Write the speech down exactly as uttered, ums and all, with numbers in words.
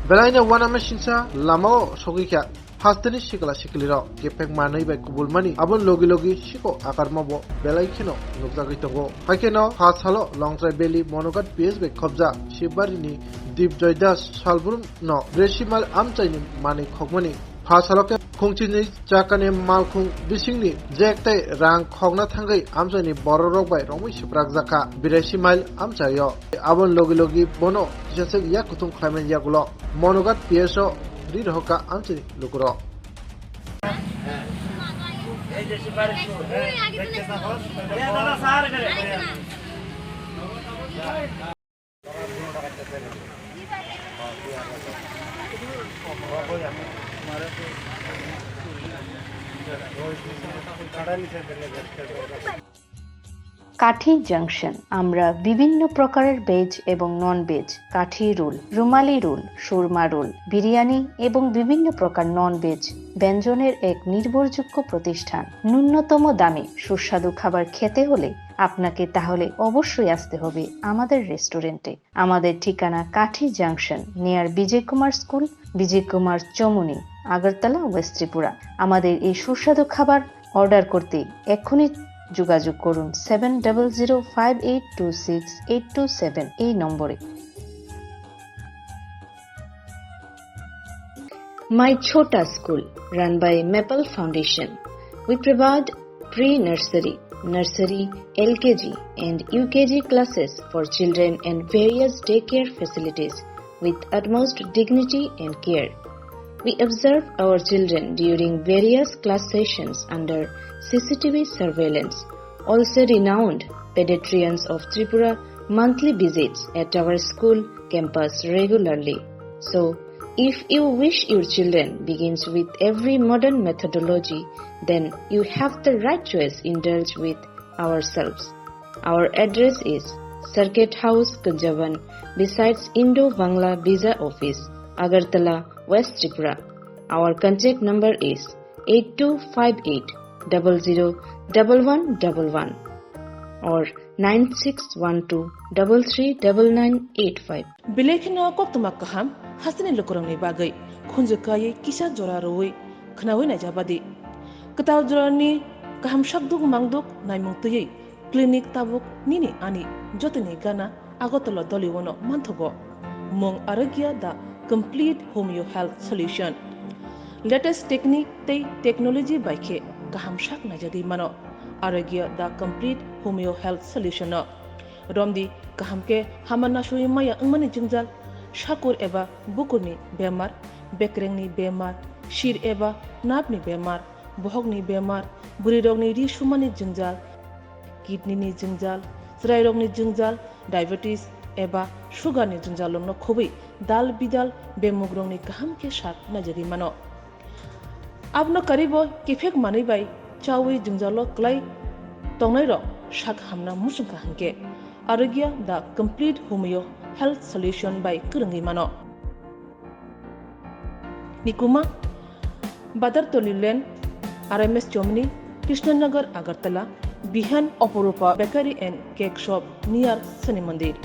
Belaino uanama singsa lamao sogwi kha hasteni sikla siklirok kephek manwi bai kubulmani, aboni logi logi siko akarmabo belai kheno nukjagwi tongo. Haikheno ha salo Longtrai Valley Monoghat P S bai khobjak Shibbarini Dipjoy Das salbrumno bresi mile amchaini manwi khokmani. Ha salo khe khungchini chakani malkhung bisingni jek tei rang khokna thangwi amchaini bororok bai romwi swprakjakha bresi mile amchaio. Aboni logi logi bono kisaswk yak kutung khlaimani yagulo Monoghat P S o ri rohorkha amchaini lukurok. কাঠি জাংশন। আমরা বিভিন্ন প্রকারের ভেজ এবং non veg, কাঠি রোল, রুমালি রোল, সুরমা রোল, বিরিয়ানি এবং বিভিন্ন প্রকার non veg ব্যঞ্জনের এক নির্ভরযোগ্য প্রতিষ্ঠান। ন্যূনতম দামে সুস্বাদু খাবার খেতে হলে আপনাকে তাহলে অবশ্যই আসতে হবে আমাদের রেস্টুরেন্টে। আমাদের ঠিকানা Kathi junction, near Bijoy Kumar school, Bijoy Kumar Chowmuhani, Agartala, west Tripura. আমাদের এই সুস্বাদু খাবার অর্ডার করতে এক্ষুনি যোগাযোগ করুন seven double zero five eight two six eight two seven এই নম্বরে। My Chhota School, run by Maple Foundation. We provide pre-nursery, nursery, L K G and U K G classes for children and various daycare facilities with utmost dignity and care. We observe our children during various class sessions under C C T V surveillance. Also renowned pediatricians of Tripura monthly visits at our school campus regularly. So, if you wish your children begins with every modern methodology, then you have the right choice. Indulge with ourselves. Our address is Circuit House, Kunjaban, besides Indo-Bangla Visa Office, Agartala, West Tripura. Our contact number is eight two five eight double zero double one double one or nine six one two double three double nine eight five. Belai kheno koktwma kaham hasteni lukurokni bagwi khunju kaiwi kisa jora rwui khnaui naijabadi. Kwtal jorani kaham sakduk mangduk naimung twiwi clinic tabuk nini ani jotoni gana Agartala Doliwono manthogo. Mung Arogya the complete homeo health solution. Latest technique tei technology bai khe kaham sak naijagwi mano. Arogya the complete homeo health solution no. Romdi kaham khe hama nasui maya wngmani jwngjal, sakur eba bukurni bemar, bekrengni bemar, sir eba nerve ni bemar, bohokni bemar, bwrwirokni ri sumani jwngjal, kidney ni jwngjal, chwrairokni jwngjal, diabetes eba sugar ni jwngjalrokno khobwi dal bidal bemugrokni kaham khe sak naijagwi mano. Abono karibo kiphek manwi bai chawi jwngjalo kwlai tongnairok sak hamna muchungkha hinkhe Arogya the complete homeo health solution bai kwrwngwi mano. Nikuma, Badartoli Lane, R M S Chomni, Krishnanagar, Agartala, Bihan, Oporupa Bakery and Cake Shop near Shani Mandir.